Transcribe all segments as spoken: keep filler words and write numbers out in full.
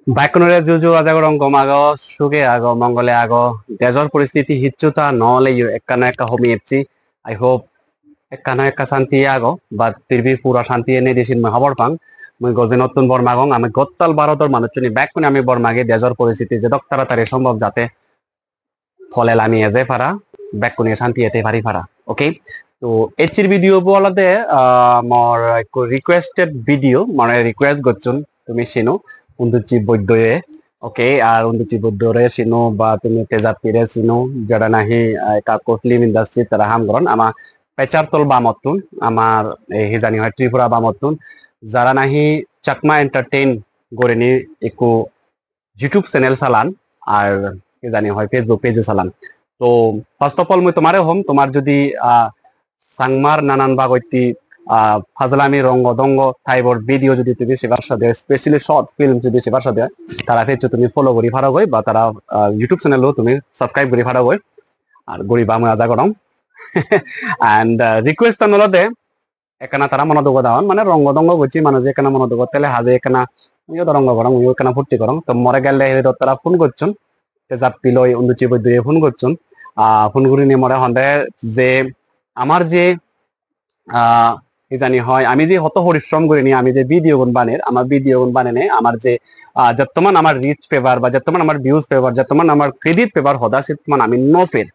Bekkunore juju, aja gorong gom ago, suge ago, mongole ago. Dejor poristiti hissu ta no oleyo ekka na ekka homi ecche. I hope ekka na ekka santi ago, but pirbi pura santi nei de sin mui hobor pang. Mui Gojinottun bor magong, ami gottal Bharodor manuchchune bekkune ami bor magi dejor poristiti jedok taratari sombhob jate tole lami eje para, bekkune santi ete pari para. Okay? To ecchir video bo olode, ah, mor ekko requested video, mane request gocchon tumi sino, Unduchi Boiddoye. Okay, ar Unduchi Boiddore sino ba tumi Tejappire sino, jara nahi, ah, ekka ekko film industry tara ham goron, ama Pechartol bamottun, amar, eh, hi jani hoi Tripura bamottun, jara nahi Chakma Entertain gurinei ekko YouTube channel salan, ar hi jani hoi Facebook page-o salan. To first of all mui tomare hom, tomar judi, ah, Changmar nanan bagotti, ah, fajlami rongo dongo type-or video judi tumi sebar sade, specially short film judi sebar sade, tara page-o tumi follow guri parogoi ba tara, ah, YouTube channel-o tumi subscribe guri parogoi. Ar guriba mui aja gorong. And, ah, request-an olode, ekkana tara mono dugot agon, mane rongo dongo gocche manuje ekkana mono dugot tele haje ekkana, "Muiyo do rongo gorong, muiyo ekkana purti gorong." To more gelle he dot tara phone gocchon, Tejappiloi Unduchi Boiddoye phone gocchon. Ah, phone gurinei more honde je amar je, ah, hi jani hoi, ami je hoto porishrom gurinei ami je video gun baner, amar video gun banene amar je, ah, jettoman amar reach pebar ba jettoman amar views pebar, jettoman amar credit pebar hoda settoman ami no per.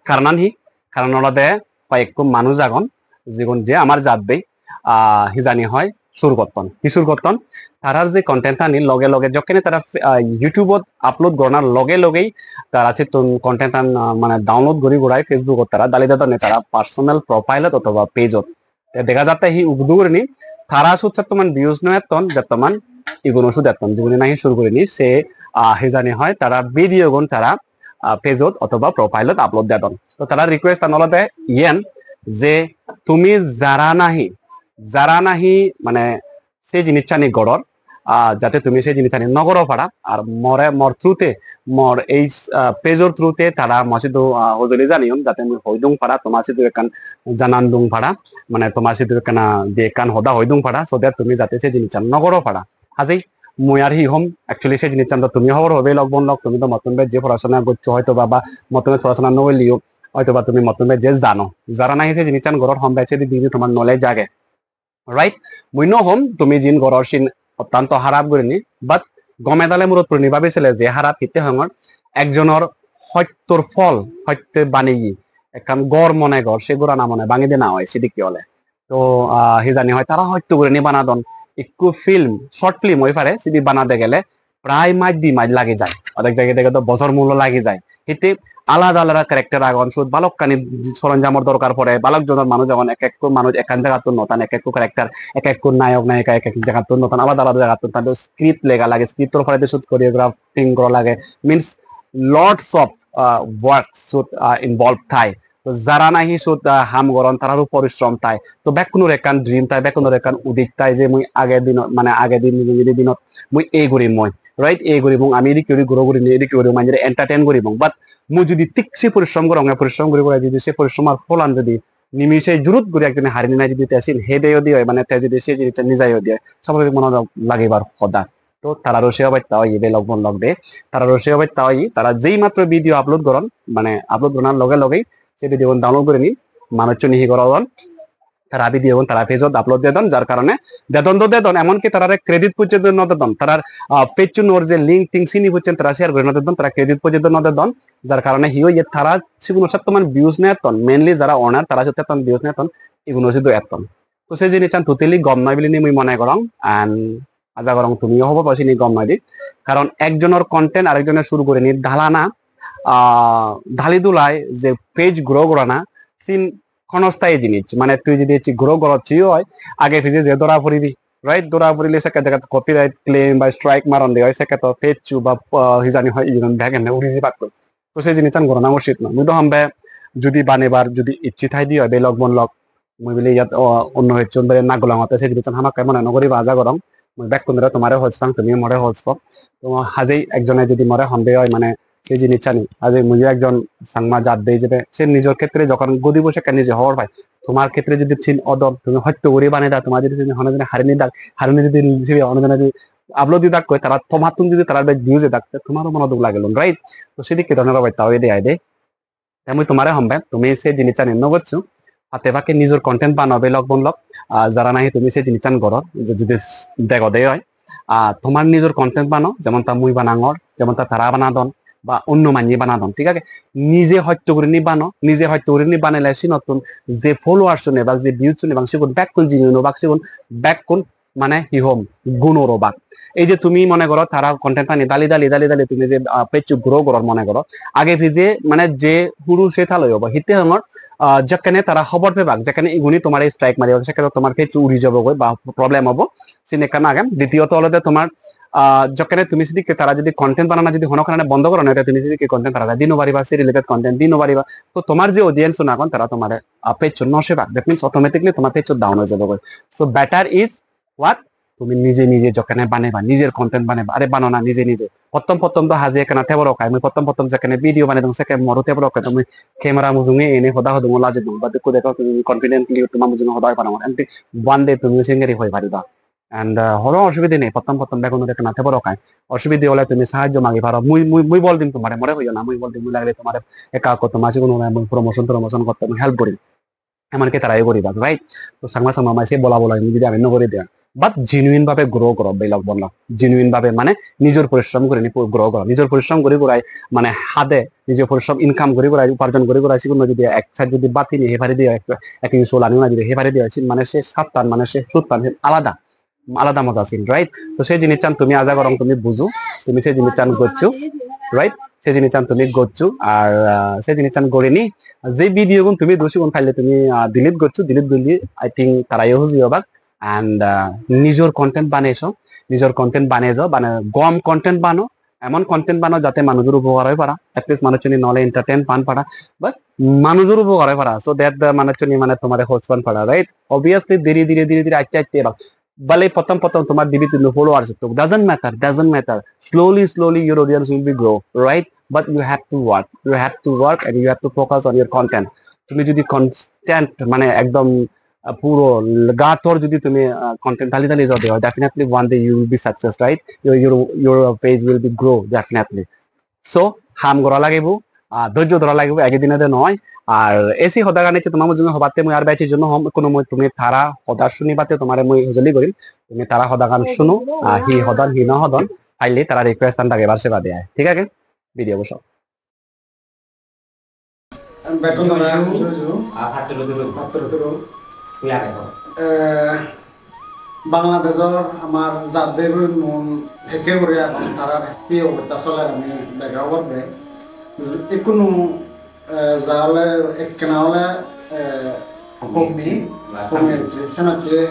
Karonan hi? Karon olode hoyekko manuj agon, jigun je amar jat bei, ah, hi jani hoi, sur gotton. Hi sur gotton? Tarar je content ani loge loge jokkene tara, ah, YouTube-ot upload goranar loge logei tara sittun content an, ah, mane download guri gurai Facebook-ot tara dali dedonne tara personal profile-ot othoba page-ot. Te dega jatte hi ugudu gurinei tara sut settoman views no etton, jettoman iguno sut etton, jigune nahi sur gurinei se, ah, hi jani hoi tara video gun tara, ah, page-ot othoba profile-ot upload dedon. To tara request an olode iyen je tumi jara nahi, jara nahi mane se jinissani goror, ah, jate tumi se jinissani no goro para. Ar more, mor through-te, mor ei, ah, page-or through-te tara mo sidu, ah, hojoli janiyon, jate mui hoi dung para, toma sidu ekkan janan dung para, mane toma sidu ekkan, ah, di ekkan hoda hoi dung para, so that tumi jate se jinissan no goro para. Hajei mui ar hi hom, actually se jinissan do tumi hobor hobe lok bon lok, tumi do mottun bej je porasona goccho hoito ba, ba mottun bej porasona no goilleyo hoito ba tumi mottun bej je jano. Jara nahi se jinissan goror hom bej se di tomar knowledge age. Right? Mui no hom tumi jin goror sin ottanto harap gurinei, but gome dale murot purinei babi sele je harap hitte hongor, ekjonor hottor phol, hotte baneye, ekkan gor mone gor, se gorana mone bangi dena oi, sidikke ole. To, ah, hi jani hoi tara hotto gurinei banadon, ikku film, short film oi pare, sidi banade gele, prai maj di maj lagi jai. Odek dege dege do bojor mulo lagi jai. Hitte alada alada character agon, siyot balokkani soronjamor dorkar pore, balok jonor manuj agon, ek ekko manuj ekkan jagattun no tan, ek ekko character, ek ekko nayok nayika ek ek jagattun no tan, alada alada jagattun tan. To script lega lage, script-or poredi siyot choreographing gora lage, means lots of, uh, work siyot, uh, involved thai. To jara nahi siyot, ah, ham goron, tararo porishrom thai. To bekkunor ekkan dream thai, bekkunor ekkan udik thai je mui age dinot, mane age din, mujungedi dinot mui ei gurim mui, right? Ei gurim mui, ami edik guri grow gurim, edik guri manjore entertain gurim mui. But mui jodi thik se porishrom gorong, porishrom guri guri jodi se porishromor pholan jodi nimise jurut guri ekdine hari nai jodi te sin hede odi oi, mane te jodi se jinissan nijai odi oi, sababik monot lagibar hoda. To tararo se obosta oye, belok bon lok de. Tararo se obosta oye, tara jei matro video upload goron, mane upload goranar loge logei se video gun download gurinei manuchchune hi gorodon, tara video gun tara page-ot upload dedon, jar karone dedon do dedon, emon ki tarare credit pojjonto no dedon, tarar, ah, page-unor je link ting sini pojjonto tara share guri no dedon, tara credit pojjonto no dedon, jar karone hi oye, tara siguno settoman views no etton, mainly jara owner tara settoman views no etton, iguno sidu etton. To se jinissan totally gom noi bilinei mui mone gorong, and aja gorong tumiyo hobor pao sini gom noi di. Karon ekjonor content arekjone sur gurinei dalana, ah, dali dulai je page grow gorana, sin honostayi jinis. Mane tui jodi ecche grow gorocche oi, age pije je dora poribi, right? Dora porile sekke jagat copyright claim ba strike maron de oi, sekke to page-u ba, ah, hi jani hoi, igun bek enne uri jibakkoi. To se jinissan gorana usit noi. Mui do hom be jodi banebar jodi icche thai di oi, belok bon lok, mui bile iyot, o, onno hissun bile nagolongotte, se jinissan hamakkai mone no guriba aja gorong. Mui bekkunore tomare hoj pang, tumi more hoj po. To hajei ekjone jodi more honde oi, mane se jinissani, hajei muiyo ekjon Changma jat bhei ijebe, se nijor khetre jokhon godibo sekke nije hobor pai. Tomar khetre jodi sin odon, tumi hotto guri baneda, tomar jodi sin hono jone harini dak, harini jodi sibe hono jone jodi upload didakkoi, tara tomattun jodi tara bej views edak, te tomaro mono duk lagilun, right? To sedokke dhoronor obosta oyede aide. Te mui tomare hom be, tumi se jinissani no goccho. Hatte bakke nijor content bano be lok bon lok, ah, jara nahi tumi se jinissan goror, je jodi degode oi, ah, tomar nijor content bano, jemon ta mui banangor, jemon ta tara banadon, ba onno manye banadon, thik age? Nije hosto gurinei bano, nije hosto gurinei banele sinottun je followers un ebak, je views un ebak, sigun bekkun genuine obak, sigun bekkun mane hi hom, gunor obak. Ei je tumi mone goro tara content ani dali dali dali dali tumi je, ah, page grow goror mone goro, age pije mane je huru se taloi obo, hitte hongor, ah, jekkene tara hobor pebak, jekkene iguni tomare strike maribak, sekkene tomar page uri jabo goi ba problem obo, sin ekkan age. Ditiyoto olode tomar, ah, jekkene tumi sidikke tara jodi content banana jodi hono karone bondo goro na, te tumi sidikke content tara di no pariba, se related content di no pariba. To tomar je audience un agon tara tomare, ah, page no sebak, that means automatically tomar page down oi jabo goi. So better is what? Tumi nije nije jokkene baneba, nijer content baneba, are bano na nije nije. Pottom pottom do haji ekkena teboro kai, mui pottom pottom jekkene video banedong, sekke moru teboro kai, to mui camera mujunge ene hoda hodung, lajidung, but ekku dekho tumi confidently tuma mujunge hoda hoi parongor. And one day tumi sengeri hoi pariba. And, uh, hono osubide nei, pottom pottom begunor ekkena teboro kai. Osubide ole tumi sahajjo magi paro, mui, mui, mui bol dim tomare, more hoiyo na, mui bol dim, mui lagile tomare ekka ekka toma sigun ole mui promotion, promotion gotte mui help gorim. Emonki tarayo guribak, right? To Changma Changma mai se bola bola jodi ami no guri de, but genuine bhabe grow goro, belok bonlok, genuine bhabe mane nijor porishrom gurinei pu-, grow goro, nijor porishrom guri gurai mane hade, nijor porishrom income guri gurai, uparjon guri gurai, sigun jodi ek side jodi bhat hini hei pari de, ek, ek usul ani jodi hei pari de, sin mane se sattan mane se suttan sen alada. Alada moja sin, right? To se jinissan tumi aja gorong tumi bujo, tumi se jinissan goccho, right? Se jinissan tumi goccho, ar, ah, se jinissan gorini je video gun tumi do sigun palle tumi, ah, delete goccho, delete gurli I think tarayo huji obak. And, ah, nijor content baneso, nijor content banejo, bane gom content bano, emon content bano jate manujor upokar oi para, at least manuchchune nole entertain pan para, but manujor upokar oi para, so that the manuchchune mane tomare host pan para, right? Obviously, dhire dhire dhire dhire aste aste ebak. Bale pottom pottom tomar dibi tinno followers ettok, doesn't matter, doesn't matter. Slowly, slowly your audience will be grow, right? But you have to work, you have to work and you have to focus on your content. Tumi jodi constant mane ekdom, ah, puro gator jodi tumi, ah, content dhali dhali jodi oi, definitely one day you will be success, right? Your, your, your page will be grow definitely. So, ham gora lagibo, ah, dhojjo dhora lagibo, eki dine de noi. Ar esi hodagani hocche toma mujunge hobatte mui ar bej hijjo no hom, kono mui tumi tara hoda sunibatte tomare mui hojoli gorim. Tumi tara hodagan suno, ah, hi hodon, hi no hodon, palle tara request an dagebar seba de ai. Thik age? Video bo so. Bekkun dore ju ju. Ah, patturu turu. Patturu turu. Tui age to. Eh, Bangladeshor amar jat bhei-bon hekke guri agon, tarar hi obosta soler ami dega obode. Ikkunu, eh, ja ole ekkena ole, eh, homi, homi ecche. Senotte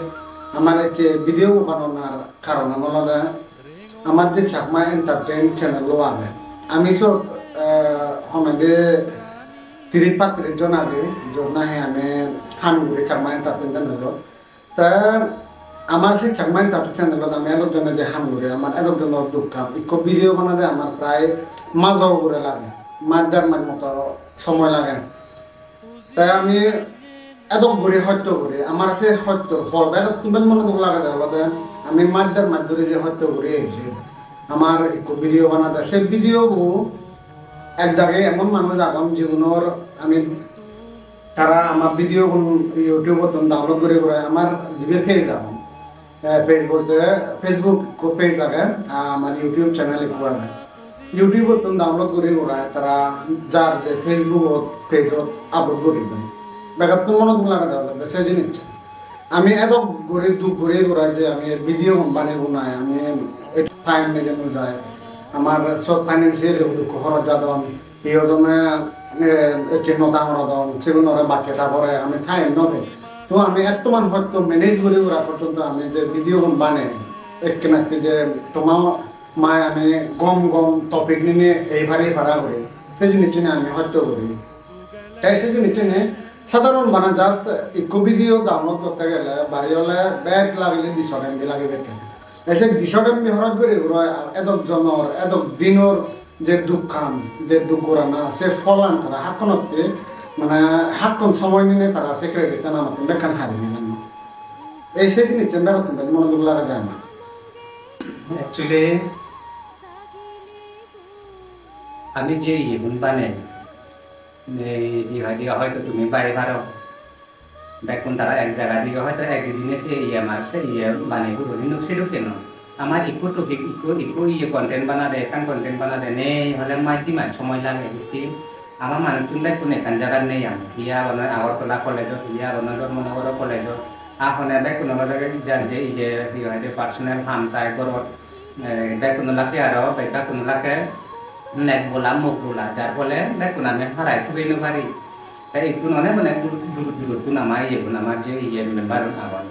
amar ecche video banonar karonan olode amar je Chakma Entertain channel lo age. Ami sot, eh, homede tiris pattiris jon age, jot nahi ami ham guri Chakma Entertain channel lo. Te amar se Chakma Entertain channel-ot ami edok jone je ham guri, amar edok jonor duk ham. Ikko video banade amar prai majo ugure lage, maj der maj moto somoy lage. Te ami edok guri hosto guri, amar se hosto phol begottun bej mone duk lagede olode ami maj der maj dhuri je hosto guri eji. Amar ikko video banade, se video bo ek dagi emon manuj agon jigunor ami Tara amar video gun YouTube-ottun download guri guri amar dibe page agon. Eh, page bolte Facebook ekko page age, amar YouTube channel ekko age. YouTube-ottun download guri guri tara jar je Facebook-ot, page-ot upload guri don. Begottun monot duk lagede olode se jinis. Ami edok guri duk guri guri je ami video gun banei bunai, ami time neje no jai. Amar sob financial duk horoj jadon. Hi hodonne, eh, ecche no dangor odon, sigun ore bacche ta pore ami time no pei. To ami ettoman hosto manage guri gora porjonto ami je video gun banei, ekkena ekko je toma mai ami gom gom topic nine ei pari para guri. Se jinisani ami hosto guri. Te se jinisani sadharon bana just ekko video download gotte gele bari ole bek lagile diso M B lagebe. Te se diso M B horoj guri guri edok jonor, edok dinor je duk ham, je duk gorana, se pholan tara hakkonotte, mane hakkon somoy nine tara se credit-tan amattun bekkan hari niyanno. Ei se jinissan begottun bej mono duk lagede amar. Actually, ami je iyegun banei, ei, hi hoide, hoito tumi bai paro. Bekkun tara ek jaga dige hoito ek dine se iye amar se iye banei puro, hintu sedokke noi. Amar ikko topic, ikko, ikko iye content banade, ekkan content banade nei hole maj di maj somoy lage, hitte ama manuchun bekkun ekkan jagat nei ami. Hi agonde Agartala college-ot, hi agonde Dharmanagar college-ot. A hone bekkun olode jar je iye, hi hoide, personal ham tai gorot. Eh, bekkun olak aro, bekkun olak nek bola, mok bola, jar phole bekkun ami harai thubei no pari. Te ikkun onek onek dur, dur, durottun ama iyegun, ama je iye member-un agon.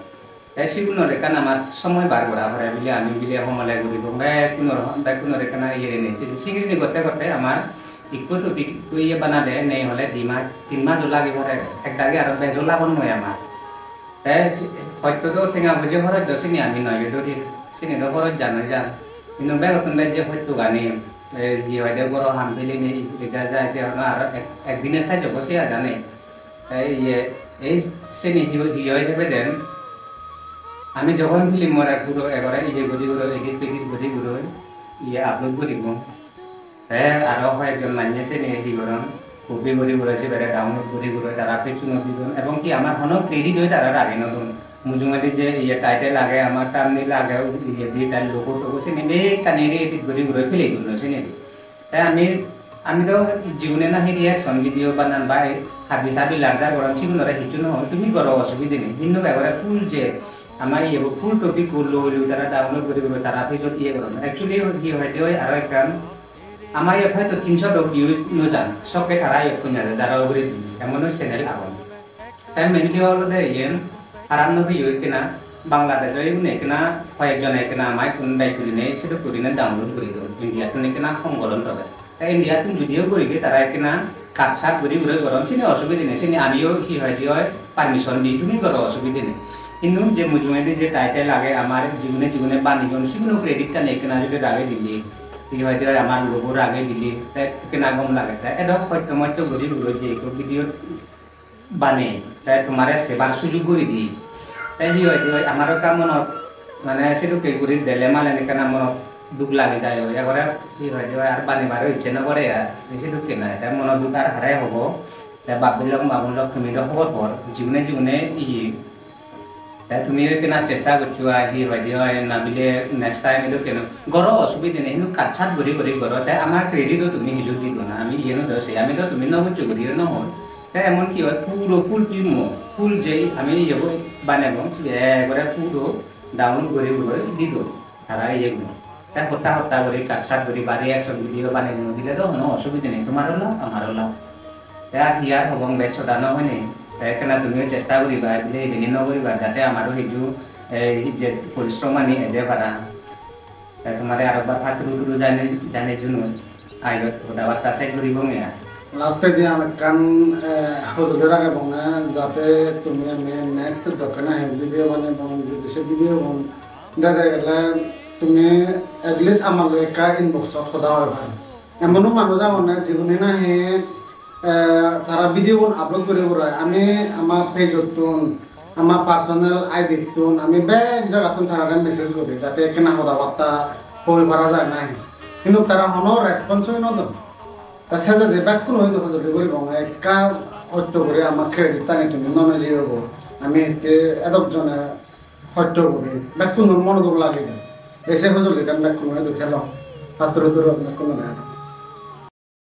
Te sigunor ekkan amar somoy bar gora pore bile ami bile homole guribong, bekkunor, bekkunor ekkana iye nei. Sigun sigirini gotte gotte amar ikko topic ikko iye banade nei hole di mas, tin mas o lagi pore, ek dagi aro bejo lagon noi amar. Te si-, hoito do tenga poije horoj do sini ami noi dori, sini do horoj jan oi jan. Hintu begottun bej je hoito gani, ei hi hoide goro ham peline, ida jai se hono aro ek, ekdine sej obo se ajane. Te iye, ei sini hi, hi oi sebe den, ami jogon film-or ek guro egore iye guri guro, edit pedit guri guro, iye upload guribo. Te aro hoyekjon manye seni hi goron, copy guri guri sibere download guri guri tara page-unot di don, ebong ki amar hono credit-o tara rage no don. Mujungedi je iye title age, amar thumbnail age, iye di tar logo togo seni bekkani edit guri guri pelei don seni. Te ami, ami do jigune nahi reaction video banan ba habi sabi larger goron, sigunore hissu no hoi, tumi goro, osubide nei. Hintu ekkore full je ama iyebo full topic-ko loi loi tara download guri guri tara page-ot iye goron. Actually hi hoide oi aro ekkan Ama iyot hoito tinso do view no jan, sokke tara iyot kun jare jara ugure di, emon oi channel agon. Te mainly olode iyen haram no view ekkena, Bangladesh oi une ekkena, hoyek jone ekkena ama ikkun dai gurine, sedok gurine download guri don. India tun ekkena hom goron tobe. Te India tun judiyo gurine tara ekkena cut sat guri guri goron, sini osubide nei, sini amiyo hi hoide oi permission di, tumi goro, osubide nei. Hintu je mujungedi je title age amar jigune jigune baneyon, siguno credit kani ekkena judi dage dile. Hi hoide oi amar logo rage dile, te ekkena gom lage. Te edok hosto mosto guri guri je ekko video banei, te tomare sebar sujug guri di. Te hi hoide oi amaro ekka monot mane sedokke guri dele malen ekkena monot duk lagi jai oi. Ekkore hi hoide oi ar banebaro icche no gore ar. Te sedokke noi. Te monot duk ar hare hobo. Te bap bhei lok, ma bon lok, tumi do hobor por. Jigune jigune iye Te tumi ekkena chesta goccho ai, hi hoide oi, na bile next time edokke no goro, osubide nei, hintu cut sat guri guri goro. Te ama credit-o tumi hiju di dona, ami iye no do se, ami do tumi no goccho guri no hoi. Te emon ki oi, puro full film-o, full je ami iyebo banebong, sibe ekkore puro download guri guri di don. Tara iye guri. Te hotta hotta guri cut sat guri ba reaction video banei dile do hono osubide nei, tomaro lab, amaro lab. Te ar hi ar hobong, bej hoda no hoinei. Te ekkena tumiyo chesta guriba, bile ibeni no guriba, jate amaro hiju, ei, je porishrom ani eje para. Te tomare aro ekbar patturu turu jane, jane junui. Aiyot hoda batta sej guribonge ai. Last-edi ami ekkan, eh, hojoli ragebonge, jate tumi ami next jokkene he video banebong, jodi se video-gun dede gele tumi at least amar loi ekka inbox-ot hoda hoi paro. Emono manuj agonne jigune nahi, eh, tara video-gun upload guri guri ami ama page-ottun, ama personal I D-ttun, ami bek jagattun tarare message guri, jate ekkena hoda batta hoi para jai nahi. Hintu tara hono response-oi no don. Ta sejede bekkun hoi do hojoli guribong, ekka hosto guri ama credit tani tumi no nejeyo bo. Ami hitte edok jone hosto guri, bekkunor mono duk lagede. Ei se hojoligan bekkun hoi do thelo. Patturu turu bekkun hoi do.